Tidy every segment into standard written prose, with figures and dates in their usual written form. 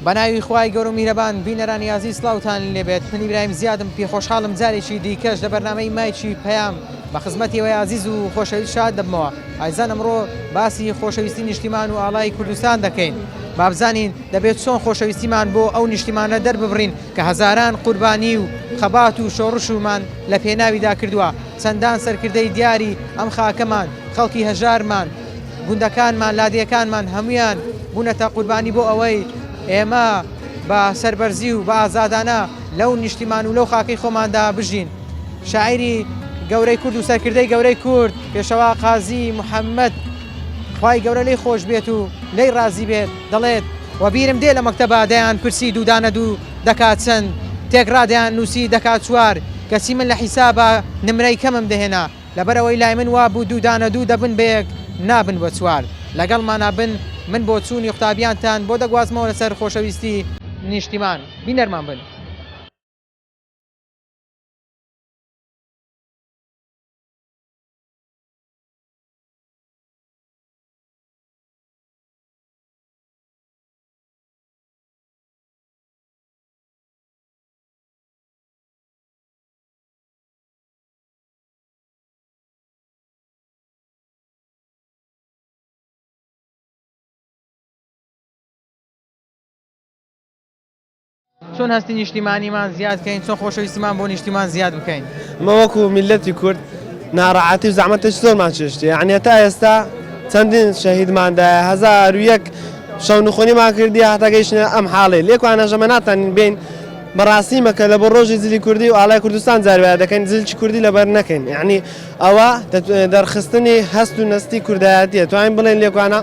بەناوی خوای گەورە و میهرەبان بینەرانی ئازیز سڵاوتان لێبێت من ئیبراهیم زیادم پێ خۆشحاڵم جارێکی دیکەش لە بەرنامەی مایکی پەیام بە خزمەتی ئێوەی ئازیز و خۆشەویست شاد دەبمەوە ئازیزان ئەمڕۆ باسی خۆشەویستی نیشتیمان و ئاڵای کوردستان دەکەین با بزانین دەبێت چۆن خۆشەویستیمان بۆ ئەو نیشتیمانە دەرببڕین کە هەزاران قوربانی و خەبات و شۆڕشمان لە پێناویدا کردووە چەندان سەرکردەی دیاری ئەم خاکەمان خەڵکی هەژارمان گوندەکانمان، لادێکانمان هەموویان بوونەتە قوربانی بۆ ئەوەی ئێمە بە سەربەرزی و بە ئازادانە لەو نیشتیمان و لەو خاکەی خۆماندا بژین. شاعیری گەورەی کورد و سەرکردەی گەورەی کورد پێشەوا قازی محەممەد خوای گەورە لێی خۆش بێت و لێی ڕازی بێت دەڵێت، وەبیرم دێ لە مەکتەبا دەیان پرسی دوو دانە دوو دەکا چەند، تێکڕا دەیان نووسی دەکا چوار، کەچی من لە حیسابا نمرەی کەمم دەهێنا. لەبەرئەوەی لای من وابوو دوو دانە دوو دەبن بەیەک نابن بە چوار لەگەڵمانا بن من بۆچوونی قوتابیانتان بۆ دەگوازمەوە لەسەر خۆشەویستی نیشتیمان بینەرمان بن. چۆن هەستی نیشتیمانیمان زیاد کەین چۆن خۆشەویستیمان بۆ نیشتیمان زیاد بکەین؟ ئەمە وەکو میللەتی کورد ناڕەحەتی و زەحمەتێکی زۆرمان چێشتیە یەعنی تا ئێستا چەندین شەهیدمان دایە 1001 شەونخونیمان کردیە هەتا گەیشتینە ئەم حاڵەی لێکوانەش ئەمە ناتوانین بێین بەڕاستی مەکە لە بۆ ڕۆژی جلی کوردی و ئاڵای کوردستان جار وایە دەکەین جلکی کوردی لەبەر نەکەین یعنی ئەوە دەرخستنی هەست و نەستی کوردایەتیە توانین بڵێن لێکوانە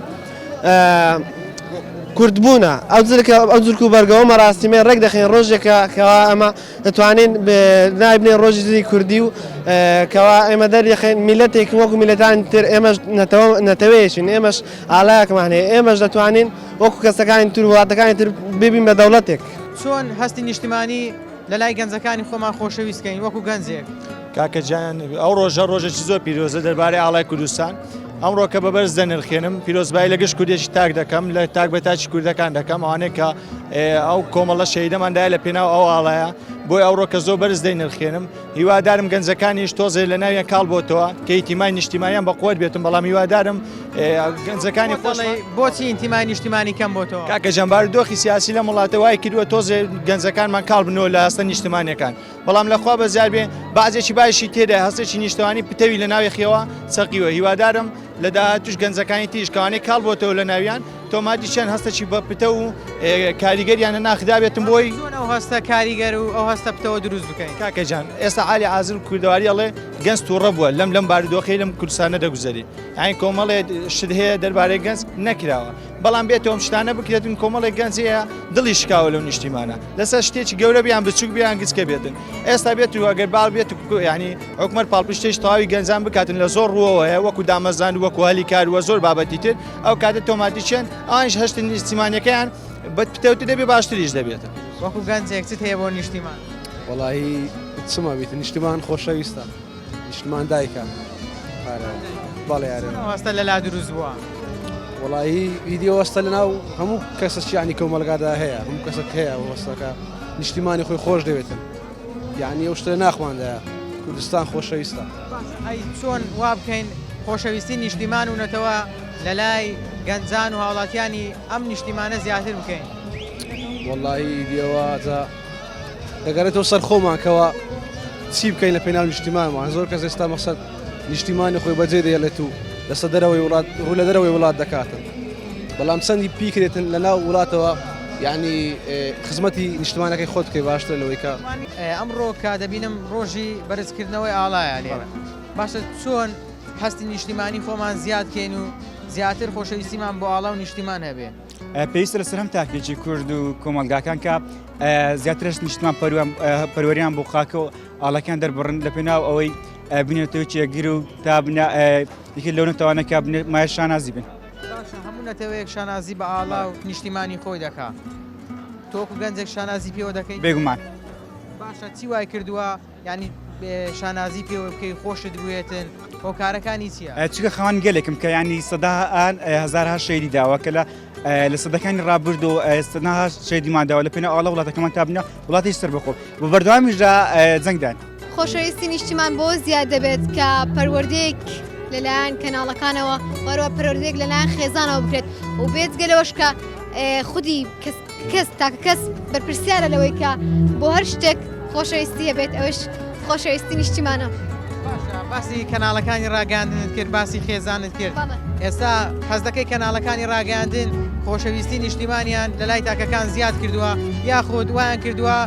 کوردبوونە ئەو جلکە ئەو جلک و بەرگەوە مەراستیمە ڕێک دەخین ڕۆژێکە کەوا ئەمە دەتوانین ناوی بنێین ڕۆژی جلی کوردی و کەوا ئێمە دەردەخین میلەتێک وەکو میلەتانی تر ئێمەش نەتەوە نەتەوەیەکین ئێمەش ئاڵایەکمان هەیە ئێمەش دەتوانین وەکو کەسەکانی تر وڵاتەکانی تر ببین بە دەوڵەتێک. چۆن هەستی نیشتمانی لە لای گەنجەکانی خۆمان خۆشەویست کەین وەکو گەنجێک؟ کاکە جان ئەو ڕۆژە ڕۆژێکی زۆر پیرۆزە دەربارەی ئاڵای کوردستان ئەمڕۆ کە بە بەرز دەنرخێنم پیرۆزبایی لە گشت کوردێکی تاک دەکەم لە تاک بە تاکی کوردەکان دەکەم ئەوانەیە کە ئەو کۆمەڵە شەیدەماندای لە پێناو ئەو ئاڵایە بۆی ئەوڕۆ کە زۆر بەرز دەینرخێنم هیوادارم گەنجەکانیش تۆزێ لە ناویان کاڵ بۆتەوە کە ئینتیمای نیشتیمانیان بە قوت بێتم بەڵام هیوادارم گەنجەکانی خۆڵی بۆچی ئینتیمای نیشتیمانی کەم بۆتەوە کاکە جان بارودۆخی سیاسی لەم وڵاتە وای کردووە تۆزێ گەنجەکانمان کاڵ بنەوە لە هەستە نیشتمانیەکان بەڵام لەخوا بەزیاد بێ بەعزێکی باشی تێدا هەستێکی نیشتمانی پتەوی لە ناوی خێوە چەقیوە هیوادارم لە داهاتوش گەنجەکانی تریش کەوانەی کاڵ بۆتەوە لە ناویان تۆماتیشیان هەستەکی بە پتە و کاریگەریان لە ناخدا بێتم بۆی چۆن ئەو هەستە کاریگەر و ئەو هەستە پتەوە دروست بکەین؟ کاکە جان ئێستا عالی عازر کوردەواری ئەڵێ گەنج تووڕە بووە لەم لەم بارودۆخەی لەم کوردستانە دەگوزەری یانی کۆمەڵێ شت هەیە دەربارەی گەنج نەکراوە بەڵام بێتەوە ئەم شتانە بکرێتن کۆمەڵێک گەنج هەیە دڵی شکاوە لەو نیشتیمانە لەسەر شتێکی گەورە بیان بچوک بیان گچکە بێتن ئێستا بێت و ئەگەر باڵ بێت و ینی حکومەت پاڵپشتێش تەواوی گەنجان بکاتن لە زۆر ڕووەوە هەیە وەکو دامەزان وەکو هەلی کار وە زۆر بابەتی تر ئەو کاتە تۆماتیچێن ئەوانیش هەشت نیشتیمانەکەیان بە پتەوتر دەبێ باشتریش دەبێتن. وەکو گەنجێک چت هەیە بۆ نیشتیمان؟ وەڵاهی چما بیت نیشتیمان خۆشەویستە نیشتمان دایکە بەڵێ ئەرێ. چۆن ئەو هەستە لەلا دروست بووە؟ وەڵاهی ئیدی ئەو هەستە لەناو هەموو کەسەکی یانی کۆمەڵگادا هەیە هەموو کەسێک هەیە ئەو هەستەکە نیشتیمانی خۆی خۆش دەوێتن یانی ئەو شتە لە ناخماندایە کوردستان خۆشەویستە. باشە ئەی چۆن وا بکەین خۆشەویستی نیشتیمان و نەتەوە لەلای گەنجان و هاوڵاتیانی ئەم نیشتیمانە زیاتر بکەین؟ وەڵاهی ئیدی ئەوە جا دەگەڕێتەوە سەر خۆمان کەوا چی بکەین لە پێناو نیشتیمانمان زۆر کەس ئێستا مەقسەد نیشتیمانی خۆی بەجێ دێڵێت و لەسەر دەرەوەی وڵات ڕوو لە دەرەوەی وڵات دەکاتن بەڵام چەندی پیکرێتن لە ناو وڵاتەوە یعنی خزمەتی نیشتمانەکەی خۆت بکەی باشترە لەوەی کە ئەمڕۆ کە دەبینم ڕۆژی بەرزکردنەوەی ئاڵایە لێرە باشە چۆن هەستی نیشتیمانی خۆمان زیاد کەین و زیاتر خۆشەویستیمان بۆ ئاڵا و نیشتیمان هەبێ؟ پێویستە لەسەر هەم تاکێکی کورد و کۆمەڵگاکان کە زیاترش نیشتمان پەروەریان بۆ خاکە و ئاڵەکان دەربڕن لە پێناو ئەوەی بنێتەوە چێگیر و تا یەکێک لەو نەتەوانە کە مایە شانازی بن. باشە هەموو نەتەوەیەک شانازی بە ئاڵا و نیشتیمانی خۆی دەکا تۆ وەکو گەنجێک شانازی پێوە دەکەی؟ بێگومان. باشە چی وای کردووە یانی شانازی پێوە بکەی خۆشت بوێتن هۆکارەکانی چییە؟ چونکە خاوەن گەلێکم کە ینی سەدان هەزارها شەیدی داوە کە لە. لە سەدەکانی ڕابردوو سەدەها شەهیدیمان داوە لە پێناو ئاڵا وڵاتەکەمان تا بنە وڵاتی سەربەخۆ و بەردەوامیشدا جەنگدان. خۆشەویستی نیشتیمان بۆ زیاد دەبێت کە پەروەردەیەک لەلایەن کەناڵەکانەوە وەروە پەروەردەیەک لەلایەن خێزانەوە بکرێت و بێجگە لەوەش کە خودی کەس کەس تاکە کەس بەرپرسیارە لەوەی کە بۆ هەر شتێک خۆشەویستی هەبێت ئەوش خۆشەویستی نیشتیمانە. باشە باسی کەناڵەکانی ڕاگەاندنت کرد باسی خێزانت کرد ئێستا حەزدەکەی کەناڵەکانی ڕاگەاندن خۆشەویستی نیشتیمانیان لە لای تاکەکان زیاد کردووە یاخود وایان کردووە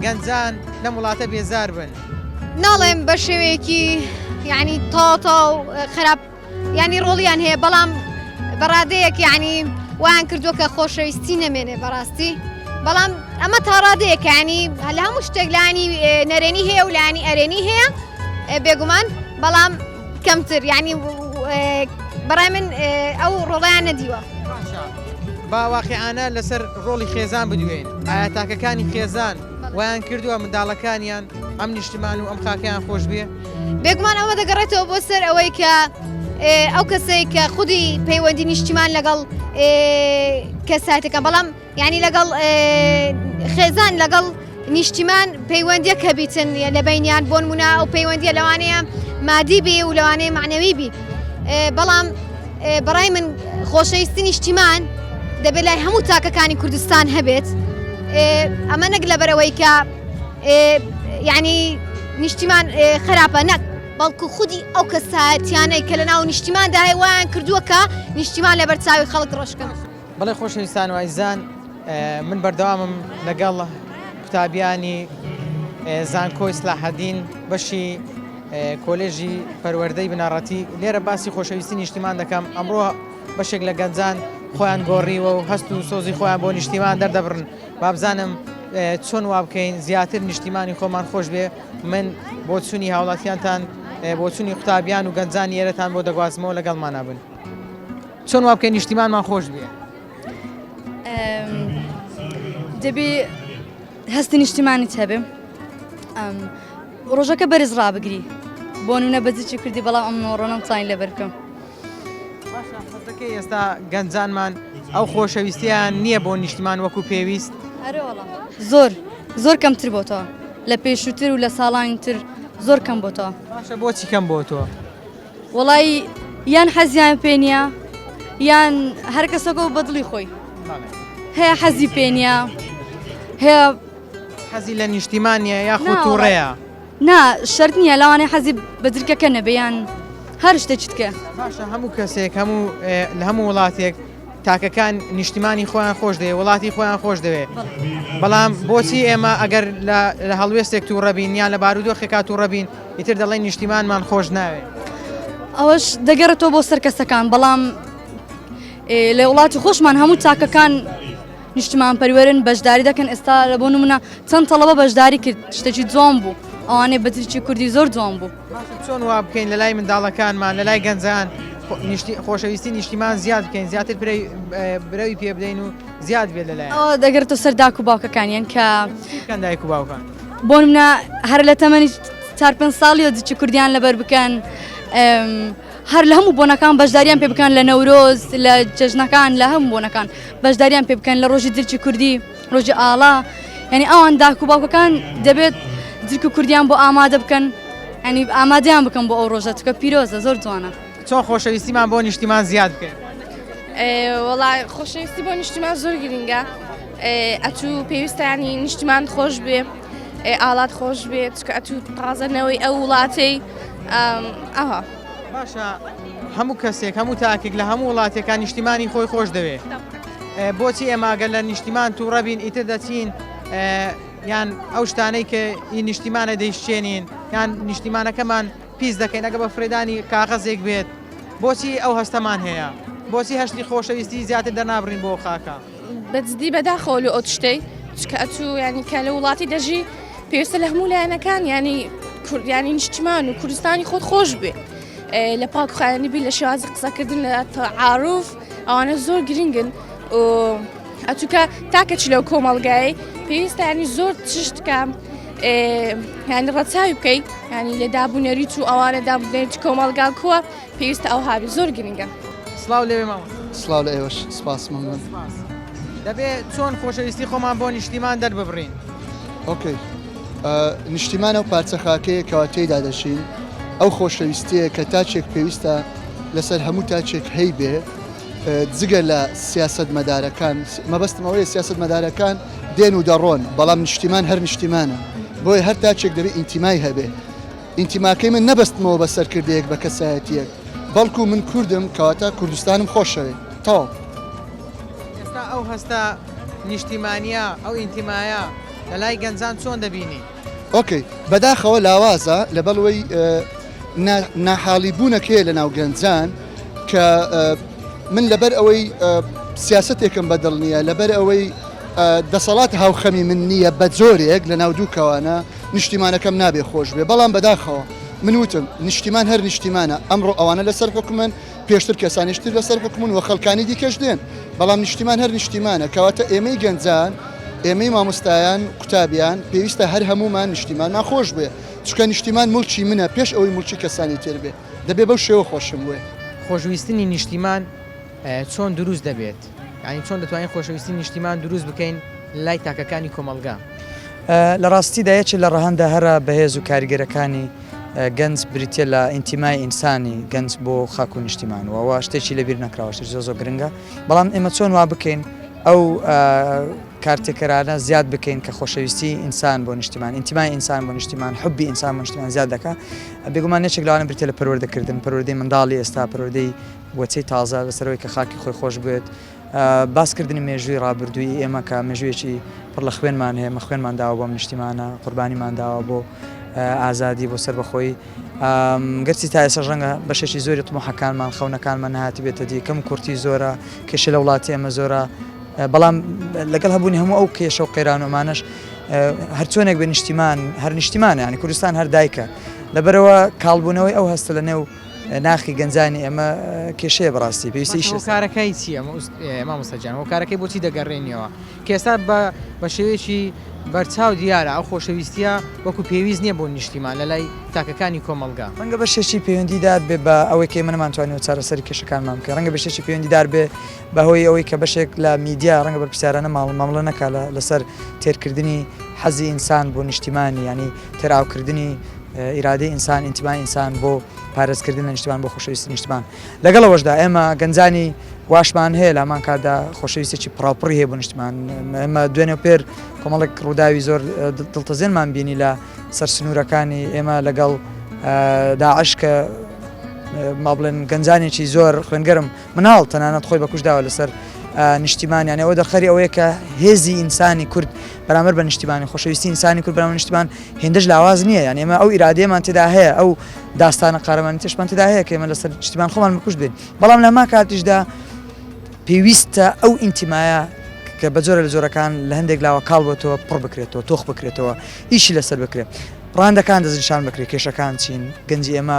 گەنجان لەم وڵاتە بێزار بن. ناڵێم بە شێوەیەکی یعنی تاو تاو خراپ یانی ڕۆڵیان هەیە بەڵام بەڕادەیەک یعنی وایان کردووە کە خۆشەویستی نەمێنێ بەڕاستی بەڵام ئەمە تاڕادەیەک ینی لە هەموو شتێک لانی نەرێنی هەیە و لانی ئەرێنی هەیە بێگومان بەڵام کەمتر ینی بەڕای من ئەو ڕۆڵیان نەدیوە. با واقعانە لەسەر ڕۆڵی خێزان بدوێین ئایا تاکەکانی خێزان وایان کردووە منداڵەکانیان ئەم نیشتمان و ئەم خاکەیان خۆش بێ؟ بێگومان ئەوە دەگەڕێتەوە بۆ سەر ئەوەی کە ئەو کەسەی کە خودی پەیوەندی نیشتیمان لەگەڵ کەساتەکە بەڵام یعنی لەگەڵ خێزان لەگەڵ نیشتیمان پەیوەندیە کە بیتن لە بینیان بۆن منا ئەو پەیوەندیە لەوانەیە مادی بێ و لەوانەیە معنەوی بی بەڵام بەڕای من خۆشەویستی نیشتیمان دەبێت لای هەموو تاکەکانی کوردستان هەبێت ئەمە نەک لەبەرەوەی کە یعنی نیشتیمان خراپە نەک بەڵکو خودی ئەو کەسایەتیانەی کە لە ناو نیشتیماندا هەیە وایان کردووە کە نیشتیمان لەبەر چاوی خەڵک ڕەشکەن. بەڵێ خۆشەویستان و ئازیزان من بەردەوامم لەگەڵ قوتابیانی زانکۆی سلاحەدین بەشی کۆلێژی پەروەردەی بنەڕەتی لێرە باسی خۆشەویستی نیشتیمان دەکەم ئەمڕۆ بەشێک لە گەنجان خۆیان گۆڕیوە و هەست و سۆزی خۆیان بۆ نیشتیمان دەردەبڕن بابزانم چۆن وا بکەین زیاتر نیشتیمانی خۆمان خۆش بێ من بۆچوونی هاوڵاتیانتان بۆچوونی قوتابیان و گەنجانی ئێرەتان بۆ دەگوازمەوە لەگەڵمانە بن چۆن وا بکەین نیشتیمانمان خۆش بێ دەبێ هەستی نیشتیمانیت هەبێ ڕۆژەکە بەرز ڕابگری بۆ نونە بەزیی کوردی بەڵام ئەم ڕۆنەم توانین لەبەر بکەم حەزەکەی ئێستا گەنجانمان ئەو خۆشەویستیان نییە بۆ نیشتیمان وەکو پێویست زۆر زۆر کەمتر بۆتەوە لە پێشووتر و لە ساڵانی تر زۆر کەم بۆتەوە باشە بۆچی کەم بۆتەوە وەڵی یان حەزیان پێ نییە یان هەر کەسەکە و بەدڵی خۆی هەیە حەزی پێ نییە هەیە حەزی لە نیشتیمان نییە یاخود تووڕەیە نا شەرت نییە لەوانەیە حەزی بە جلکەکە نەبێ یان هەر شتێکی تکە. باشە هەموو کەسێک هەموو لە هەموو وڵاتێک تاکەکان نیشتیمانی خۆیان خۆش دەوێ وڵاتی خۆیان خۆش دەوێ بەڵام بۆچی ئێمە ئەگەر لە هەڵوێستێک تووڕەبین یان لە بارودۆخێکا تووڕەبین ئیتر دەڵێن نیشتیمانمان خۆش ناوێ ئەوەش دەگەڕێتەوە بۆ سەر کەسەکان بەڵام لە وڵاتی خۆشمان هەموو تاکەکان نیشتمان پەروەرن بەشداری دەکەن ئێستا لە بۆ نمونە چەند تەڵەبە بەشداری کرد شتێکی جوان بوو ئەوانەی بە ترکی کوردی زۆر جوان بوو. باشە چۆن وا بکەین لە لای منداڵەکانمان لە لای گەنجان خۆشەویستی نیشتیمان زیاد بکەین زیاتر برەوی پێ بدەین و زیاد بێت لە لایان. ئەوە دەگەرێتەوە سەر داک و باوکەکانیان کە کەن دایک و باوکان بۆ نمونە هەر لە تەمەنی چار پێنج ساڵیەوە جلکی کوردیان لەبەر بکەن هەر لە هەموو بۆنەکان بەشداریان پێ بکەن لە نەورۆز لە جەژنەکان لە هەموو بۆنەکان بەشداریان پێ بکەن لە ڕۆژی جلکی کوردی ڕۆژی ئاڵا یعنی ئەوان داک و باوکەکان دەبێت جلک و کوردیان بۆ ئامادە بکەن ینی ئامادەیان بکەن بۆ ئەو ڕۆژە چکە پیرۆزە زۆر جوانە. چۆن خۆشەویستیمان بۆ نیشتیمان زیاد بکەین؟ وەڵا خۆشەویستی بۆ نیشتیمان زۆر گرنگە ئەتوو پێویستە ینی نیشتیمان خۆش بێ ئاڵات خۆش بێ چکە ئەتوو تازەنەوەی ئەو وڵاتەی ئەها. باشە هەموو کەسێک هەموو تاکێک لە هەموو وڵاتێکا نیشتیمانی خۆی خۆش دەوێ بۆچی ئێمە ئەگەر لە نیشتیمان تووڕە بین ئیتر دەچین یان ئەو شتانەی کە ئی نیشتیمانە دەیشچێنین یان نیشتیمانەکەمان پیس دەکەین ئەگە بە فرێدانی کاغەزێک بێت بۆچی ئەو هەستەمان هەیە بۆچی هەشتی خۆشەویستی زیاتر دەرنابڕین بۆ خاکە بەجدی بەداخەوە لۆ ئەو تشتەی چکە ئەتوو ینی کە لە وڵاتی دەژی پێویستە لە هەموو لایەنەکان ینی کوردیانی نیشتمان و کوردستانی خۆت خۆش بێ لە پاک خایەنی بی لە شێوازی قسەکردن لە عاروف ئەوانە زۆر گرنگن ئەتوکە تاکە چی لەو کۆمەلگای پێویستە ینی زۆر تشتکە ینی ڕەچاوی بکەیت ینی لە دابوونەریت و ئەوانە دابوونەریت کۆمەلگا کووە پێویستە ئەو هاوی زۆر گرنگە. سڵاو لێوێ مامۆستا. سڵاو لە ئێوەش سپاس مەمنون. سپاس. دەبێ چۆن خۆشەویستی خۆمان بۆ نیشتیمان دەرببڕین؟ okay نیشتیمان ئەو پارچە خاکەیە کەوا تێیدا دەژین، ئەو خۆشەویستییە کە تاکێک پێویستە لەسەر هەموو تاکێک هەیبێ، جگە لە سیاسەتمەدارەکان، مەبەستم ئەوەیە سیاسەتمەدارەکان دێن و دەڕۆن، بەڵام نیشتیمان هەر نیشتیمانە، بۆیە هەر تاکێک دەبێ ئینتیمای هەبێ. ئینتیماکەی من نەبەستمەوە بە سەرکردەیەک بە کەسایەتییەک، بەڵکو من کوردم کەواتە کوردستانم خۆشەوێ. تەواو. ئێستا ئەو هەستە نیشتیمانییە، ئەو ئینتیمایە لە لای گەنجان چۆن دەبینی؟ okay، بەداخەوە لاوازە لەبەڵوەی ناحاڵی بوونێک هەیە لەناو گەنجان کە من لەبەر ئەوەی سیاسەتێکم بەدڵ نییە، لەبەر ئەوەی دەسەڵات هاوخەمی من نییە بە جۆرێک لەناو دووکەوانە نیشتیمانەکەم نابێ خۆش بێ، بەڵام بەداخەوە من وتم نیشتیمان هەر نیشتیمانە، ئەمڕۆ ئەوانە لەسەر حوکمن، پێشتر کەسانیش تر لەسەر حوکمن و خەڵکانی دیکەش دێن، بەڵام نیشتیمان هەر نیشتیمانە، کەواتە ئێمەی گەنجان، ئێمەی مامۆستایان، قوتابیان، پێویستە هەر هەموومان نیشتیمانمان خۆش بوێ، چونکە نیشتیمان موڵکی منە پێش ئەوەی موڵکی کەسانی تر بێ، دەبێ بەو شێوە خۆشم بوێ. خۆشویستنی نیشتیمان چۆن دروست دەبێت؟ یانی چۆن دەتوانین خۆشەویستی نیشتیمان دروست بکەین لای تاکەکانی کۆمەڵگا؟ لە ڕاستیدا یەکێ لە ڕەهەندە هەرە بەهێز و کاریگەرەکانی گەنج بریتیە لە ئینتیمای ئینسانی گەنج بۆ خاک و نیشتیمان و ئەوە شتێکی لەبیر نەکراوە شتێکی زۆر زۆر گرنگە بەڵام ئێمە چۆن وا بکەین ئەو کارتێکەرانە زیاد بکەین کە خۆشەویستی ئینسان بۆ نیشتیمان ئینتیمای ئینسان بۆ نیشتیمان حبی ئینسان بۆ نیشتیمان زیاد دەکا بێگومان یەکێک لەوانە بریتیە لە پەروەردەکردن پەروەردەی منداڵی ئێستا پەروەردەی وەچەی تازە لەسەرەوەی کە خاکی خۆی خۆش بوێت، باسکردنی مێژووی ڕابردووی ئێمە کە مێژوویەکی پڕ لە خوێنمان هەیە، ئێمە خوێنمان داوە بۆ ئەم نیشتیمانە، قوربانیمان داوە بۆ ئازادی، بۆ سەربەخۆیی. گەرچی تا ئێستاش ڕەنگە بەشێکی زۆری طموحەکانمان، خەونەکانمان نەهاتبێتە دی، کەم و کورتی زۆرە، کێشە لە وڵاتی ئێمە زۆرە، بەڵام لەگەڵ هەبوونی هەموو ئەو کێشە و قەیران و ئەمانەش هەرچۆنێک بێ نیشتیمان هەر نیشتیمانە، یانی کوردستان هەر دایکە. لەبەرئەوە کاڵبوونەوەی ئەو هەستە لەنێو ناخی گەنجانی ئێمە کێشەیە بەڕاستی پێویستە ئیش لەسەر. هۆکارەکەی چییە مامۆستا گیان هۆکارەکەی بۆچی دەگەڕێنیەوە کە ئێستا بە شێوەیەکی بەرچاو دیارە ئەو خۆشەویستیە وەکو پێویست نییە بۆ نیشتیمان لە لای تاکەکانی کۆمەڵگا. ڕەنگە بەشێکی پەیوەندیدار بێ بە ئەوەی کە ئێمە نەمانتوانیوە چارەسەری کێشەکانمان بکەین، ڕەنگە بەشێکی پەیوەندیدار بێ بە هۆی ئەوەی کە بەشێک لە میدیا ڕەنگە بەرپرسیارانە مامەڵە نەکا لەسەر تێرکردنی حەزی ئینسان بۆ نیشتیمانی یانی تێرئاوکردنی ئیرادەی ئینسان، ئینتیمای ئینسان بۆ پارێزکردن لە نیشتمان، بۆ خۆشەویستی نیشتمان. لەگەڵ ئەوەشدا ئێمە گەنجانی واشمان هەیە لە هەمان کاتدا خۆشەویستێکی پڕاوپڕی هەیە بۆ نیشتمان. ئێمە دوێنێ و پێر کۆمەڵێک ڕووداوی زۆر دڵتەزێنمان بینی لە سەر سنوورەکانی ئێمە لەگەڵ داعش کە ما بڵێن گەنجانێکی زۆر خوێنگەرم مناڵ تەنانەت خۆی بەکوشداوە لەسەر نیشتیمان یانە ئەوە دەرخەری ئەوەیە کە هێزی ئینسانی کورد بەرامبەر بە نیشتیمانی خۆشەویستی ئینسانی کورد بەرامبەر نیشتیمان هێندەش لاواز نییە یان ئێمە ئەو ئیرادەیەمان تێدا هەیە ئەو داستانە قارەمانیتەشمان تێدا هەیە کە ئێمە لەسەر نیشتیمان خۆمان بکوشت بین بەڵام لە هەمان کاتیشدا پێویستە ئەو ئینتیمایە کە بە جۆرە لە جۆرەکان لە هەندێک لاوە کاڵ بۆتەوە پڕ بکرێتەوە تۆخ بکرێتەوە ئیشی لەسەر بکرێت ڕاندەکان دەستنیشان بکرێت کێشەکان چین گەنجی ئێمە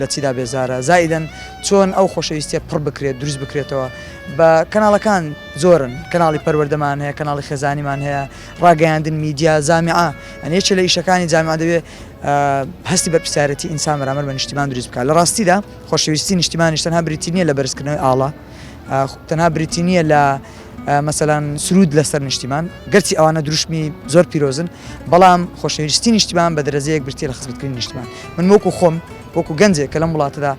لە چیدا بێزارە زائیدەن چۆن ئەو خۆشەویستیە پڕ بکرێت دروست بکرێتەوە بە کەناڵەکان زۆرن کەناڵی پەروەردەمان هەیە کەناڵی خێزانیمان هەیە ڕاگەیاندن میدیا جامیعە یانی یەکێ لە ئیشەکانی جامیعە دەبێ هەستی بەرپرسیارەتی ئینسان بەرامبەر بە نیشتیمان دروست بکات لە ڕاستیدا خۆشەویستی نیشتیمانیش تەنها بریتی نییە لە بەرزکردنەوەی ئاڵا تەنها بریتی نییە لە مەسەلەن سرود لەسەر نیشتیمان گەرچی ئەوانە دروشمی زۆر پیرۆزن بەڵام خۆشەویستی نیشتیمان بە دەرەجەیەک بریتیە لە خزمەتکردنی نیشتیمان من وەکو خۆم وەکو گەنجێک کە لەم وڵاتەدا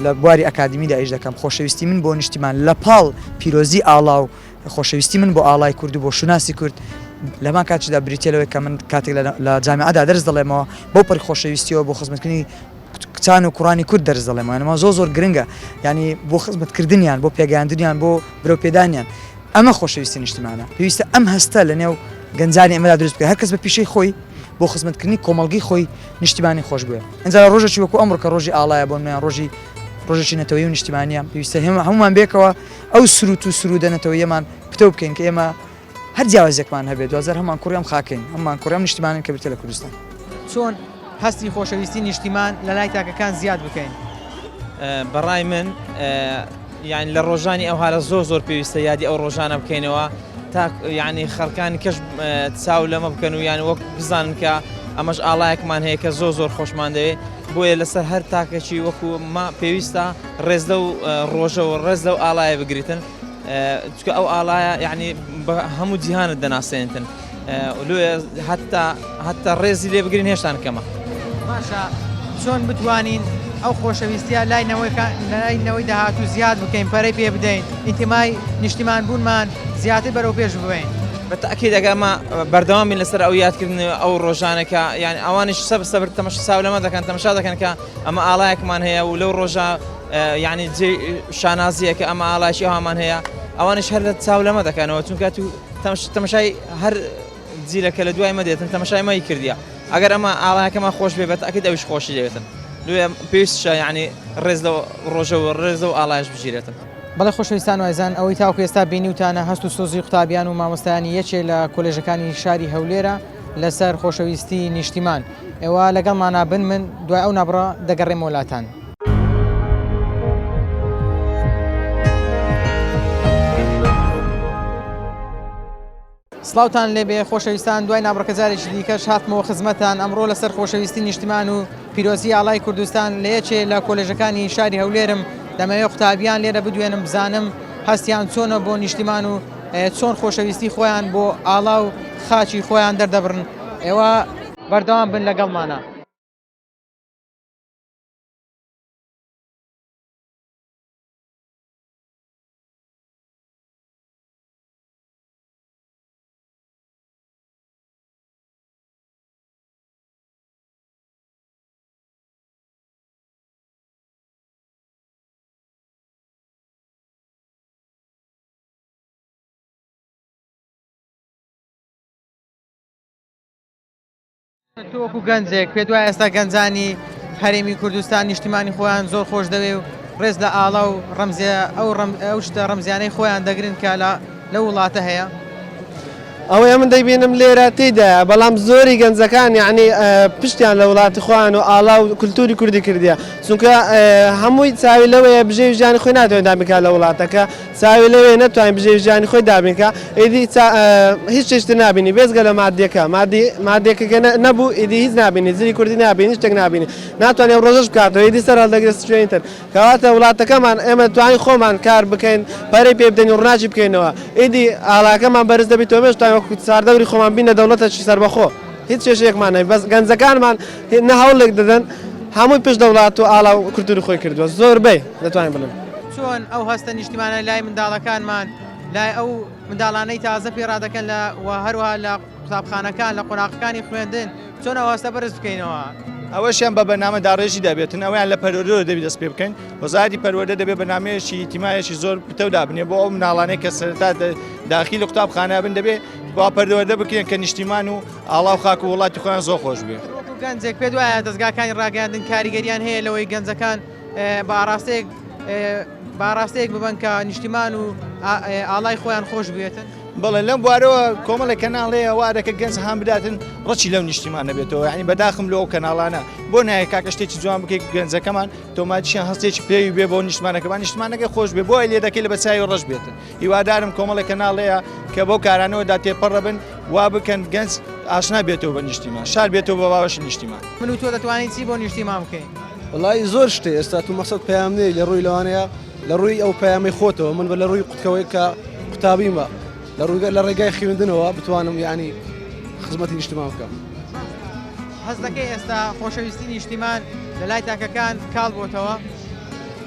لە بواری ئەکادیمیدا ئیش دەکەم خۆشەویستی من بۆ نیشتیمان لە پاڵ پیرۆزی ئاڵا و خۆشەویستی من بۆ ئاڵای کورد و بۆ شوناسی کورد لەمان کاتیشدا بریتیە لەوەی کە من کاتێک لە جامیعەدا دەرس دەڵێمەوە بەو پەڕی خۆشەویستیەوە بۆ خزمەتکردنی کچان و کوڕانی کورد دەرس دەڵێمەوە یانی ئەمە زۆر زۆر گرنگە یانی بۆ خزمەتکردنیان بۆ پێگەیاندنیان بۆ برەوپێدانیان ئەمە خۆشەویستی نیشتیمانە پێویستە ئەم هەستە لە نێو گەنجانی ئێمەدا دروست بکرێت هەر کەس بە پیشەی خۆی بۆ خزمەتکردنی کۆمەڵگەی خۆی نیشتیمانی خۆش بوێ ئینجا لە ڕۆژێکی وەکو ئەمڕۆ کە ڕۆژی ئاڵایە بۆ نمونە ڕۆژی ڕۆژێکی نەتەوەیی و نیشتیمانیە پێویستە هەمومان بێکەوە ئەو سروت و سرودە نەتەوەیەمان پتەو بکەین کە ئێمە هەر جیاوازیەکمان هەبێت دواجار هەموومان کوڕی ئەم خاکەین، هەموومان کوڕی ئەم نیشتیمانەین کە بریتیە لە کوردستان. چۆن هەستی خۆشەویستی نیشتیمان لەلای تاکەکان زیاد بکەین؟ بەڕای من یانی لە ڕۆژانی ئەوهارە زۆر زۆر پێویستە یادی ئەو ڕۆژانە بکەینەوە تا یانی خەڵکانی کەش چاو لەمە بکەن و یان وەک بزانن کە ئەمەش ئاڵایەکمان هەیە کە زۆر زۆر خۆشمان دەوێت. بۆیە لەسەر هەر تاکەکی وەکو ما پێویستە ڕێز لەو ڕۆژە و ڕێز لەو ئاڵایە بگریتن چکە ئەو ئاڵایە یعنی بە هەموو جیهانت دەناسێنتن لۆیە هەتا هەتا ڕێزی لێ بگرین هێشتان کەمە. باشە چۆن بتوانین ئەو خۆشەویستیە لای نەوەکان لای نەوەی داهاتوو زیاد بکەین پەرەی پێ بدەین ئینتیمای نیشتیمان بوونمان زیاتر بەرەو پێش ببەین؟ بە تەئکید ئەگەر ئەمە بەردەوام بین لەسەر ئەو یادکردن ئەو ڕۆژانە کە یان ئەوانیش سەبر سەبر تەمەشا چاو لەمە دەکەن تەمەشا دەکەن کە ئەمە ئاڵایەکمان هەیە و لەو ڕۆژە یعنی جێ شانازیە کە ئەمە ئاڵایشی ئەومان هەیە ئەوانیش هەر لە چاو لەمە دەکەنەوە چونکە تو تەمەشای هەر جیلەکە لە دوای مە دێتن تەمەشای مەی کردیە ئەگەر ئەمە ئاڵایەکەمان خۆش بێ بە تەئکید ئەویش خۆشی دەوێتن لۆیە پێویستشە یعنی ڕێز لەو ڕۆژە و ڕێز لەو ئاڵایەش بگیرێتن. بەڵێ خۆشەویستان و ئازیزان ئەوەی تاوەکو ئێستا بینیوتانە هەست و سۆزی قوتابیان و مامۆستایانی یەکێ لە کۆلێژەکانی شاری هەولێرە لەسەر خۆشەویستی نیشتیمان ئێوە لەگەڵمانا بن من دوای ئەو نابڕە دەگەڕێمەوە لاتان. سڵاوتان لێبێ خۆشەویستان دوای نابڕەکە جارێکی دیکەش هاتمەوە خزمەتان ئەمڕۆ لەسەر خۆشەویستی نیشتیمان و پیرۆزی ئاڵای کوردستان لە یەکێ لە کۆلێژەکانی شاری هەولێرم دەمەوێ قوتابیان لێرە بدوێنم بزانم هەستیان چۆنە بۆ نیشتیمان و چۆن خۆشەویستی خۆیان بۆ ئاڵا و خاچی خۆیان دەردەبڕن ئێوە بەردەوام بن لەگەڵمانە. تۆ وەکو گەنجێک پێت وایە ئێستا گەنجانی هەرێمی کوردستان نیشتیمانی خۆیان زۆر خۆش دەوێ و ڕێز لە ئاڵا و ڕەمزیە ئەو ڕەم ئەو شتە ڕەمزیانەی خۆیان دەگرن کە لە لەو وڵاتە هەیە؟ ئەوەی من دەیبینم لێرە تێیدایە بەڵام زۆری گەنجەکان یعنی پشتیان لە وڵاتی خۆیان و ئاڵا و کولتوری کوردی کردیە چونکە هەمووی چاوی لەوەیە بژێوی ژیانی خۆی ناتوانێت دابین کات لە وڵاتەکە چاوی لەوەیە نەتوانێت بژێوی ژیانی خۆی دابین کا ئیدی هیچ شتێکی تر نابینی بێجگە لە مادیەکە مادی مادیەکە کە نەبوو ئیدی هیچ نابینی جلی کوردی نابینی هیچ شتێک نابینی ناتوانێت ئەو ڕۆژەش بکاتەوە ئیدی سەر هەڵدەگرێت شوێنی تر کەواتە وڵاتەکەمان ئێمە توانین خۆمان کار بکەین پەرەی پێ بدەین و ڕووناکی بکەینەوە ئیدی ئاڵاکەمان بەرز دەبیتەوە ئێمەش توانین وەکو چواردەوری خۆمان بینە دەوڵەتێکی سەربەخۆ هیچ کێشەیەکمان نەبێت بەس گەنجەکانمان نە هەوڵێک دەدەن هەمووی پشت لە وڵات و ئاڵا و کولتوری خۆی کردووە زۆربەی دەتوانین بڵێین. چۆن ئەو هەستە نیشتیمانە لای منداڵەکانمان، لای ئەو منداڵانەی تازە پێ ڕادەکەن لە و هەروەها لە قوتابخانەکان لە قۆناغەکانی خوێندن چۆن ئەو هەستە بەرز بکەینەوە؟ ئەوەشیان بە بەرنامە داڕێژی دەبێتن ئەویان لە پەروەردەوە دەبی دەست پێ بکەین وەزارەتی پەروەردە دەبێت بەرنامەیەکی تیمایەکی زۆر پتەو دابنێ بۆ ئەو مناڵانەی کە سەرەتا داخیلی قوتابخانە بن دەبێ وا پەروەردە بکرێن کە نیشتیمان و ئاڵا و خاک و وڵاتی خۆیان زۆر خۆش بێ. وەکو گەنجێک پێت وایە دەزگاکانی ڕاگەیاندن کاریگەریان هەیە لەوەی گەنجەکان بە ئاڕاستەیەک بە ئاڕاستەیەک ببەن کە نیشتیمان و ئاڵای خۆیان خۆش بوێتن؟ بەڵێ لەم بوارەوە کۆمەڵێک کەناڵ هەیە وا دەکە گەنج هان بداتن ڕچی لەو نیشتیمان نەبێتەوە یعنی بەداخم لۆ ئەو کەناڵانە بۆ نایە کاکە شتێکی جوان بکەیت گەنجەکەمان تۆماتیشیان هەستێکی پێوی بێ بۆ نیشتمانەکەمان نیشتمانەکە خۆش بێ بۆ لێ دەکەی لە بەچوی ڕەش بێتن هیوادارم کۆمەڵێک کەناڵ هەیە کە بەو کارانەوە دا تێپەڕ بن وا بکەن گەنج ئاشنا بێتەوە بە نیشتیمان شار بێتەوە بە باوەشی نیشتیمان. من و تۆ دەتوانین چی بۆ نیشتیمان بکەین؟ وەڵایی زۆر شتێ ئێستا تو مەقسەد پەیامنێری لە ڕووی لەوانەیە لە ڕووی ئەو پەیامەی خۆتەوە من بە لە ڕووی قوتکەوەی کە قوتابیمە لە ڕووگە لە ڕێگای خوێندنەوە بتوانم یعنی خزمەتی نیشتمان بکەم. هەست دەکەی ئێستا خۆشەویستی نیشتیمان لە لای تاکەکان کاڵ بۆتەوە؟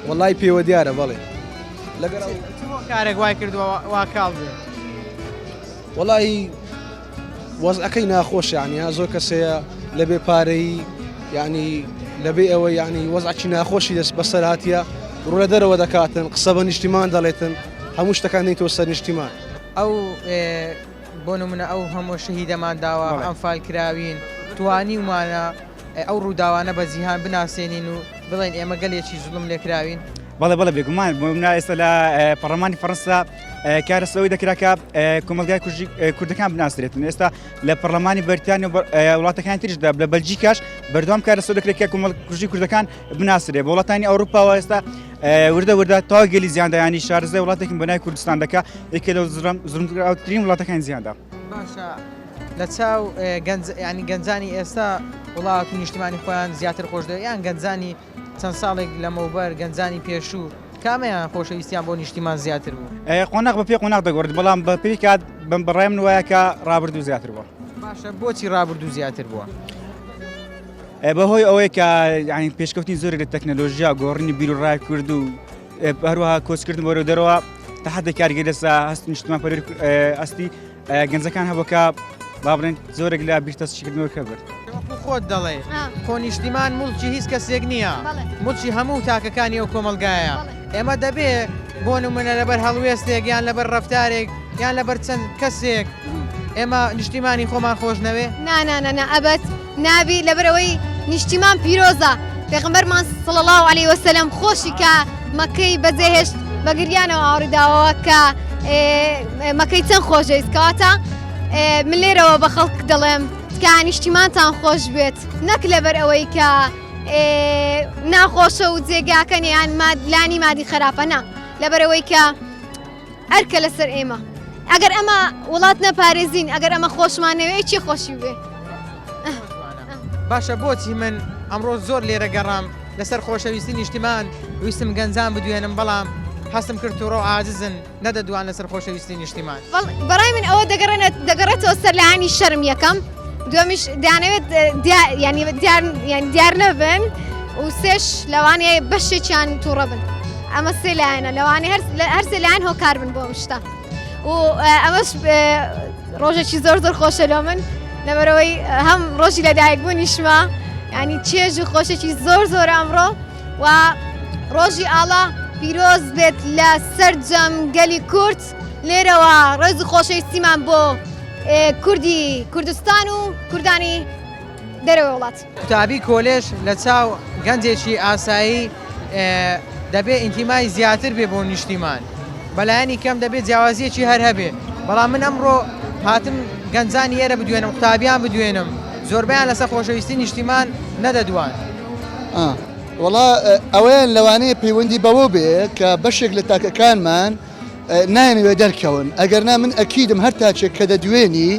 وەڵایی پێوە دیارە بەڵێ. لەگەڵ چ هۆکارێک وای کردووە وا کاڵ بێ؟ وەڵایی وەزعەکەی ناخۆش یعنی ها زۆر کەس هەیە لە بێ پارەیی یعنی لەبێ ئەوە یعنی وەزعکی ناخۆشی دەست بەسەر هاتیە ڕوو لە دەرەوە دەکاتن قسە بە نیشتیمان دەڵێتن هەموو شتەکان دێنیتەوە سەر نیشتیمان. ئەو بۆ نمونە ئەو هەموو شەهیدەمان داوە ئەنفال کراوین توانیومانە ئەو ڕووداوانە بە جیهان بناسێنین و بڵێین ئێمە گەلێکی زوڵم لێکراوین؟ بەڵێ بەڵێ بێگومان بۆ منە ئێستا لە پەڕلەمانی فەڕەنسا کارە سەوەی دەکرا کە کۆمەڵگای کوژی کوردەکان بناسرێتن ئێستا لە پەرلەمانی بەریتانیا و وڵاتەکانی تریشدا لە بەلجیکاش بەردەوام کارە سەر دەکرێت کە کۆمەڵ کوژی کوردەکان بناسرێ بۆ وڵاتانی ئەوروپاوە ئێستا وردە وردە تا گەلی زیاندایانی شارزای وڵاتێکم بەنای کوردستان دەکا یەکێ لە زوڵمکراوترین وڵاتەکانی زیاندا. باشە. لە چاو گەنج یانی گەنجانی ئێستا وڵات و نیشتمانی خۆیان زیاتر خۆش دەوێت یان گەنجانی چەند ساڵێک لەمەوبەر گەنجانی پێشوو کامەیان خۆشەویستیان بۆ نیشتیمان زیاتر بوو؟ قۆناغ بە پێی قۆناغ دەگۆڕێت بەڵام بە پێی کات بەم بەڕای من وایە کە ڕابردوو زیاتر بووە. باشە بۆچی ڕابردوو زیاتر بووە؟ بەهۆی ئەوەی کە یانی پێشکەوتنی زۆرێک لە تەکنەلۆژیا گۆڕینی بیر و ڕای کورد و هەروەها کۆچکردن بەرەو دەرەوە تا حدێک کاریگەری لەسەر هەست نیشتمان پەروەری ئەستی گەنجەکان هەبوو کە با بڵێن زۆرێک لە بیرتەسکردنەوە کە برد. وەکو خۆت دەڵێ خۆ نیشتیمان موڵکی هیچ کەسێک نییە موڵکی هەموو تاکەکانی ئەو کۆمەڵگایە ئێمە دەبێ بۆ نمونە لەبەر هەڵوێستێک یان لەبەر ڕەفتارێک یان لەبەر چەند کەسێک ئێمە نیشتیمانی خۆمان خۆش نەوێ؟ نا نا نا نا ئەبەد نابی لەبەرئەوەی نیشتیمان پیرۆزە پێغەمبەرمان صلی اللە علیه وسلم خۆشی کە مەکەی بەجێهێشت بە گریانەوە ئاوڕی داوەوە کە مەکەی چەند خۆشەویست کەواتە من لێرەوە بە خەڵک دەڵێم تکایە نیشتیمانتان خۆش بێت نەک لەبەر ئەوەی کە ناخۆشە و جێگاکەن یان لانی مادی خراپە نا لەبەرئەوەی کە ئەرکە لەسەر ئێمە ئەگەر ئەمە وڵات نەپارێزین ئەگەر ئەمە خۆشمان نەوێ چی خۆشی بێ باشە بۆچی من ئەمڕۆ زۆر لێرە گەڕام لەسەر خۆشەویستی نیشتیمان ویستم گەنجان بدوێنم بەڵام هەستم کرد توڕە و عاجزن نەدەدوان لەسەر خۆشەویستی نیشتیمان. بەڕای من ئەوە دەگەڕێتەوە سەر لایەنی شەرم یەکەم دووەمیش دەیانەوێت ینی دیار یان دیار نەبن و سێش لەوانەیە بەشێکیان تووڕە بن ئەمە سێ لایەنە لەوانەیە هەر سێ لایەن هۆکار بن بۆ ئەم شتە و ئەمەش ڕۆژێکی زۆر زۆر خۆشە لۆ من لەبەرەوەی هەم ڕۆژی لەدایک بوونیشمە ینی چێژ و خۆشێکی زۆر زۆر ئەمڕۆ و ڕۆژی ئاڵا پیرۆز بێت لە سەرجەم گەلی کورد لێرەوە ڕێز و خۆشەویستیمان بۆ کوردی کوردستان و کوردانی دەرەوەی وڵات. قوتابی کۆلێژ لە چاو گەنجێکی ئاسایی دەبێ ئینتیمای زیاتر بێ بۆ نیشتیمان بەلایەنی کەم دەبێ جیاوازیەکی هەر هەبێ بەڵام من ئەمڕۆ هاتم گەنجانی ئێرە بدوێنم قوتابیان بدوێنم زۆربەیان لەسەر خۆشەویستی نیشتیمان نەدەدوان. وەڵا ئەوەیان لەوانەیە پەیوەندی بەوە بێ کە بەشێک لە تاکەکانمان نایانەوێ دەرکەون ئەگەرنا من ئەکیدم هەر تاکێک کە دەدوێنی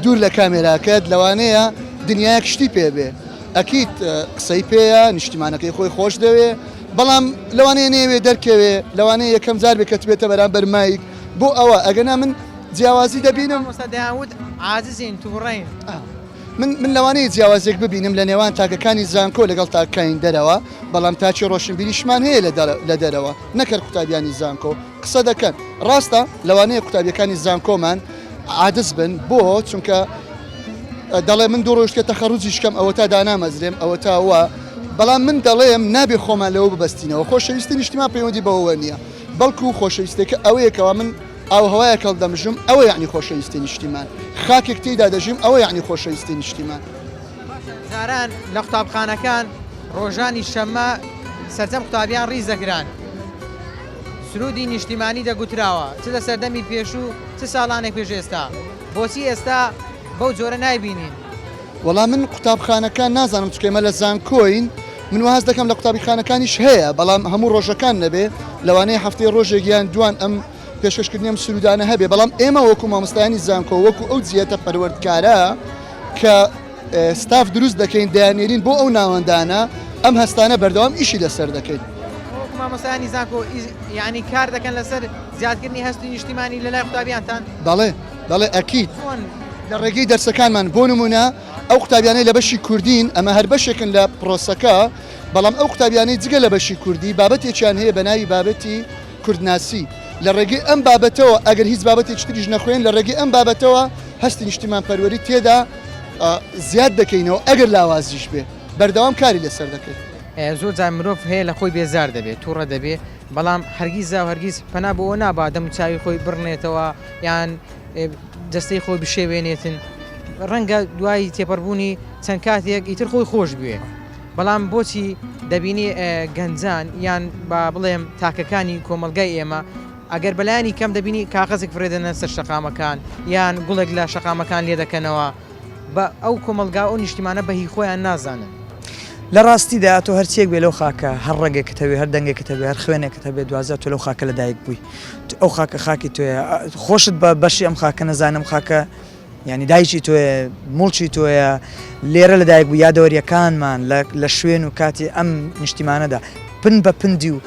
دوور لە کامێراکەت لەوانەیە دنیایەک شتی پێ بێ ئەکید قسەی پێیە نیشتیمانەکەی خۆی خۆش دەوێ بەڵام لەوانەیە نەیەوێ دەرکەوێ لەوانەیە یەکەم جار بێ کەتبێتە بەرامبەر مایک بۆ ئەوە ئەگەنا من جیاوازی دەبینم. مامۆستا دەیان وت عاجزین توڕەین. من من لەوانەیە جیاوازیەک ببینم لە نێوان تاکەکانی زانکۆ لەگەڵ تاکەکانی دەرەوە بەڵام تاکی ڕۆشنبیریشمان هەیە لە دەرەوە نەک هەر قوتابیانی زانکۆ قسە دەکەن ڕاستە لەوانەیە قوتابیەکانی زانکۆمان عادز بن بۆ چونکە دەڵێ من دوو ڕۆژکە تەخەڕوجیش کەم ئەوەتا دانامەزرێم ئەوەتا وا بەڵام من دەڵێم نابێ خۆمان لەوە ببەستینەوە خۆشەویستی نیشتیمان پەیوەندی بەوەوە نییە بەڵکو خۆشەویستێکە ئەوەیەکەوە من ئاوهەوایەک هەڵدەمژم ئەوە یەعنی خۆشەویستی نیشتیمان، خاکێک تێیدا دەژیم ئەوە یەعنی خۆشەویستی نیشتیمان. جاران لە قوتابخانەکان ڕۆژانی شەممە سەرجەم قوتابیان ڕیز دەکران سروودی نیشتیمانی دەگوتراوە چ لە سەردەمی پێشوو چ ساڵانێک پێش ئێستا بۆچی ئێستا بەو جۆرە نایبینین؟ وەڵا من قوتابخانەکان نازانم چونکە ئێمە لە زانکۆین من وا هەست دەکەم لە قوتابیخانەکانیش هەیە بەڵام هەموو ڕۆژەکان نەبێ لەوانەیە هەفتەی ڕۆژێک یان دوان ئەم پێشکەشکردنی ئەم سروودانە هەبێ، بەڵام ئێمە وەکو مامۆستایانی زانکۆ، وەکو ئەو جیهەتە پەروەردکارە کە ستاف دروست دەکەین، دەیاننێرین بۆ ئەو ناوەندانە، ئەم هەستانە بەردەوام ئیشی لەسەر دەکەین. وەکو مامۆستایانی زانکۆ یانی کار دەکەن لەسەر زیادکردنی هەستی نیشتیمانی لەلای قوتابیانتان؟ بەڵێ، بەڵێ ئەکید. چۆن؟ لە ڕێگەی دەرسەکانمان، بۆ نموونە ئەو قوتابیانەی لە بەشی کوردین، ئەمە هەر بەشێکن لە پرۆسەکە، بەڵام ئەو قوتابیانەی جگە لە بەشی کوردی بابەتێکیان هەیە بە ناوی بابەتی کوردناسی، لە ڕێگەی ئەم بابەتەوە ئەگەر هیچ بابەتێکی تریش نەخوێن لە ڕێگەی ئەم بابەتەوە هەستی نیشتیمانپەروەری تێدا زیاد دەکەینەوە ئەگەر لاوازیش بێ بەردەوام کاری لەسەر دەکەین. زۆر جار مرۆڤ هەیە لە خۆی بێزار دەبێت، توڕە دەبێت، بەڵام هەرگیزا و هەرگیز پەنا بۆ ئەوە نابا دەم و چاوی خۆی بڕنێتەوە یان جەستەی خۆی بشێوێنێتن، ڕەنگە دوای تێپەڕبوونی چەند کاتێک ئیتر خۆی خۆش بوێ. بەڵام بۆچی دەبینی گەنجان یان با بڵێم تاکەکانی کۆمەڵگای ئێمە ئەگەر بەلایەنی کەم دەبینی کاغەزێک فڕێدەنە سەر شەقامەکان یان گوڵێک لە شەقامەکان لێ دەکەنەوە بە ئەو کۆمەڵگا ئەو نیشتیمانە بە هی خۆیان نازانن. لە ڕاستیدا تۆ هەرچیەک بێ لەو خاکە هەر ڕەگێکت هەبێ هەر دەنگێکت هەبێ هەر خوێنێکت هەبێ دواجار تۆ لەو خاکە لەدایک بووی ئەو خاکە خاکی تۆیە خۆشت بە بەشی ئەم خاکە نەزانم خاکە. یانی دایکی تۆیە، موڵکی تۆیە، لێرە لەدایک بوو، یادەوەرییەکانمان لە شوێن و کاتی ئەم نیشتیمانەدا پن بە پندی و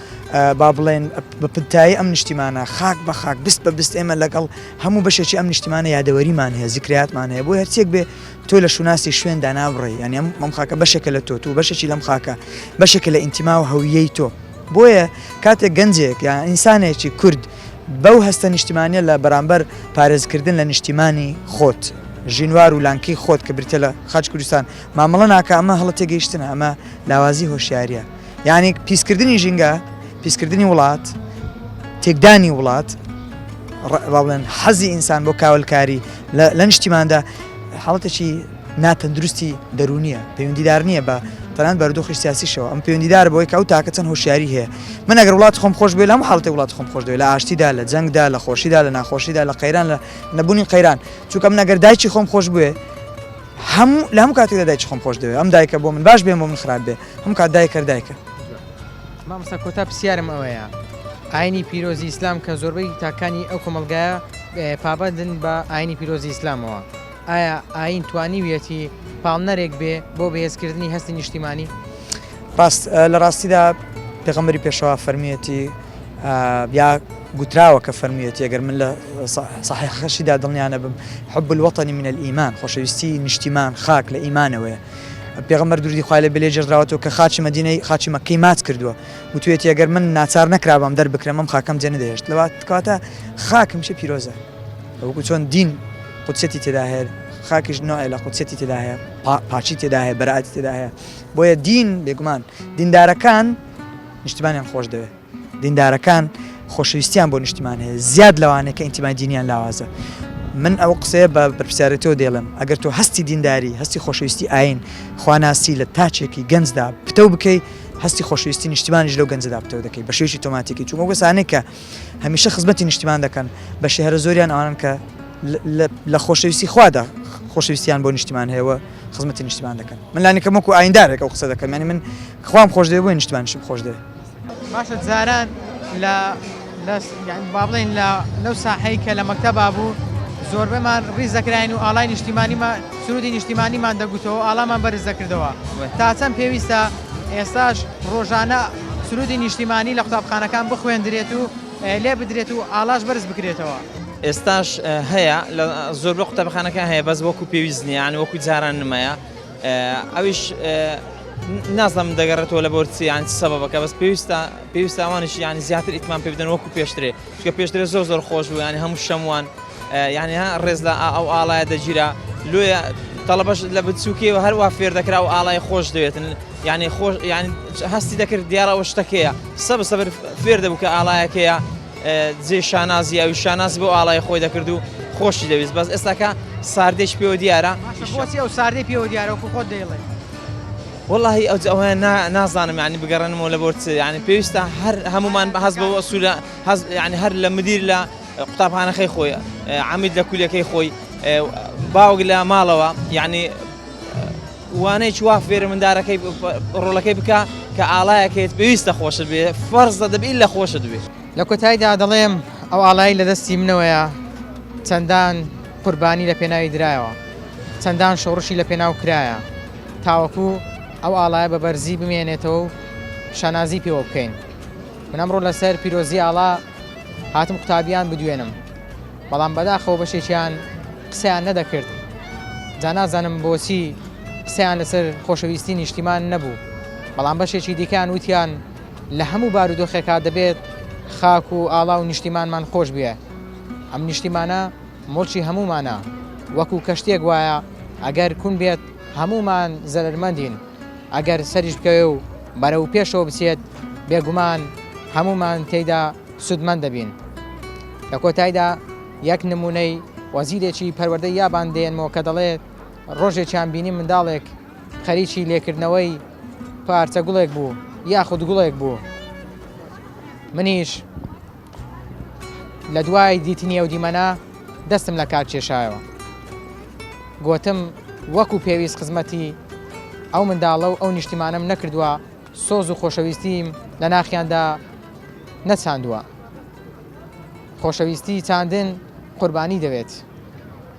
با بڵێن بە پنتایی ئەم نیشتیمانە، خاک بە خاک، بست بە بست ئێمە لەگەڵ هەموو بەشێکی ئەم نیشتیمانە یادەوەریمان هەیە، زیکرەیاتمان هەیە، بۆیە هەرچیەک بێ تۆ لە شوناسی شوێندا نابڕێی، یانی ئەم خاکە بەشێکە لە تۆ، تۆ بەشێکی لەم خاکە، بەشێکە لە ئینتیما و هەویەی تۆ. بۆیە کاتێک گەنجێک یان ئینسانێکی کورد بەو هەستە نیشتیمانیە لە بەرامبەر پارێزکردن لە نیشتیمانی خۆت، ژینوار و لانکەی خۆت کە بریتیە لە خاکی کوردستان مامەڵە ناکا ئەمە هەڵە تێگەیشتنە، ئەمە لاوازی هۆشیاریە. یانی پیسکردنی ژینگە، پیسکردنی وڵات، تێکدانی وڵات، با بڵێن حەزی ئینسان بۆ کاولکاری لە نیشتیماندا حاڵەتێکی ناتەندروستی دەروونیە، پەیوەندیدار نییە بە تەنانەت بارودۆخی سیاسیشەوە، ئەم پەیوەندیدارە بەوەی کە ئەو تاکە چەند هۆشیاری هەیە. من ئەگەر وڵاتی خۆم خۆش بوێ لە هەموو حاڵەتێک وڵاتی خۆم خۆش دەوێ، لە ئاشتیدا، لە جەنگدا، لە خۆشیدا، لە ناخۆشیدا، لە قەیران، لە نەبوونی قەیران. چونکە من ئەگەر دایکی خۆم خۆش بوێ هەموو لە هەموو کاتێکدا دایکی خۆم خۆش دەوێ. ئەم دایکە بۆ من باش بێ بۆ من خراپ بێ، هەموو کات دایک هەر دایکە. مامۆستا کۆتا پرسیارم ئەوەیە ئاینی پیرۆزی ئیسلام کە زۆربەی تاکانی ئەو کۆمەڵگایە پابەندن بە ئاینی پیرۆزی ئیسلامەوە، ئایا ئایین توانیویەتی پاڵنەرێک بێ بۆ بەهێزکردنی هەستی نیشتیمانی؟ ڕاست، لە ڕاستیدا پێغەمبەری پێشەوا فەرموویەتی یا گوتراوە کە فەرموویەتی ئەگەر من لە سەحیحەکەشیدا دڵنیا نەبم حب الوطن من الایمان خۆشەویستی نیشتیمان خاک لە ئیمانەوەیە پێغەمبەر درودی خوای لێ بێ لێ گێڕدراوەتەوە کە خاکی مەدینەی خاکی مەککەی ماچ کردووە وتویەتی ئەگەر من ناچار نەکرابام دەربکرێم ئەم خاکەم جێ نەدەهێشت لەوە کەواتە خاک هەمیشە پیرۆزە وەکو چۆن دین قودسیەتی تێدا هەیە خاکیش نوعێ لە قودسیەتی تێدا هەیە پاکی تێدا هەیە بەرائەتی تێدا هەیە بۆیە دین بێگومان دیندارەکان نیشتمانیان خۆش دەوێت دیندارەکان خۆشەویستیان بۆ نیشتمان هەیە زیاد لەوانەیە کە ئینتیمای دینیان لاوازە من ئەو قسەیە بە بەرپرسیارێتەوە دێڵم ئەگەر تۆ هەستی دینداری هەستی خۆشەویستی ئاین خواناسی لە تاچێکی گەنجدا پتەو بکەی هەستی خۆشەویستی نیشتمانیش لەو گەنجەدا پتەو دەکەی بە شێوەیەکی تۆماتیکی چونکە ئەو کەسانەی کە هەمیشە خزمەتی نیشتیمان دەکەن، بەشی هەرە زۆریان ئەوانەن کە لە خۆشەویستی خوادا خۆشەویستیان بۆ نیشتیمان هەیە و خزمەتی نیشتیمان دەکەن. من لانیکەم وەکو ئایندارێک ئەو قسە دەکەم، یانی من خوام خۆش دەوێ بۆیە نیشتمانیشم خۆش دەوێ. باشە جاران لە لە یانی با بڵێین لە لەو ساحەی کە لە مەکتەبا بوو زۆربەمان ڕیز دەکراین و ئاڵای نیشتیمانیمان سرودی نیشتیمانیمان دەگوتەوە و ئاڵامان بەرز دەکردەوە تا چەند پێویستە ئێستاش ڕۆژانە سرودی نیشتیمانی لە قوتابخانەکان بخوێندرێت و لێ بدرێت و ئاڵاش بەرز بکرێتەوە. ئێستاش هەیە لە زۆربەی قوتابخانەکان هەیە بەس وەکو پێویست نییە یانی وەکو جاران نمایە ئەویش نازانم دەگەڕێتەوە لە بۆرچی یان چ سەبەبەکە بەس پێویستە پێویستە ئەوانیش یانی زیاتر ئیتمان پێ بدەن وەکو پێشترێ چونکە پێشترێ زۆر زۆر خۆش بوو یانی هەموو شەموان یانی ها ڕێز لە ئەو ئاڵایە دەگیرا لۆیە تەڵەبەش لە بچووکیەوە هەر وا فێر دەکرا و ئاڵای خۆش دەوێتن یانی خۆش یانی هەستی دەکرد دیارە ئەوە شتەکەیە سەبر سەبر فێر دەبوو کە ئاڵایەکەیە جێ شانازی ئەوی شانازی بۆ ئاڵای خۆی دەکرد و خۆشی دەویست بەس ئێستاکە ساردێک پێوە دیارە بۆچی ئەو ساردەی پێوە دیارە وەکو خۆت دەیڵێ وەڵاهی ئەو ئەوەیان نازانم یانی بگەڕێنمەوە لە بۆ چ یانی پێویستە هەر هەمومان هەست بەوە ئەسوولە هەست یانی هەر لە مدیر لە قوتابخانەکەی خۆی عەمید لە کولیەکەی خۆی باوک لە ماڵەوە یعنی وانەیەکی وا فێرە مندارەکەی ڕۆڵەکەی بکە کە ئاڵایەکەیت پێویستە خۆشت بێ فەرزە دەبی لە خۆشت بێ. لە کۆتاییدا دەڵێم ئەو ئاڵایەی لە دەستی منەوەیە چەندان قوربانی لە پێناوی درایەوە، چەندان شۆڕشی لە پێناو کرایە تاوەکو ئەو ئاڵایە بە بەرزی بمێنێتەوە و شانازی پێوە بکەین. من ئەمڕۆ لەسەر پیرۆزی ئاڵا هاتم قوتابیان بدوێنم، بەڵام بەداخەوە بەشێکیان قسەیان نەدەکرد، جا نازانم بۆچی قسەیان لەسەر خۆشەویستی نیشتیمان نەبوو، بەڵام بەشێکی دیکەیان وتیان لە هەموو بارودۆخێکا دەبێت خاک و ئاڵا و نیشتیمانمان خۆش بوێ، ئەم نیشتیمانە موڵکی هەموومانە، وەکو کەشتیەک وایە ئەگەر کون بێت هەموومان زەرەرمەندین، ئەگەر سەریش بکەوێ و بەرەو پێشەوە بچێت بێگومان هەموومان تێیدا سوودمەند دەبین. لە کۆتایدا یەک نموونەی وەزیرێکی پەروەردەی یابان دێنمەوە کە دەڵێت ڕۆژێکیان بینیم منداڵێک خەریکی لێکردنەوەی پارچە گوڵێک بوو یاخود گوڵێک بوو منیش لە دوای دیتنی ئەو دیمەنە دەستم لە کار کێشایەوە. گۆتم وەکو پێویست خزمەتی ئەو منداڵە و ئەو نیشتیمانەم نەکردووە، سۆز و خۆشەویستیم لە ناخیاندا نەچاندووە. خۆشەویستی چاندن قوربانی دەوێت.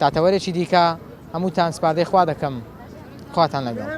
تا تەوەرێکی دیکە هەمووتان سپاردەی خوا دەکەم. خواتان لەگەڵ.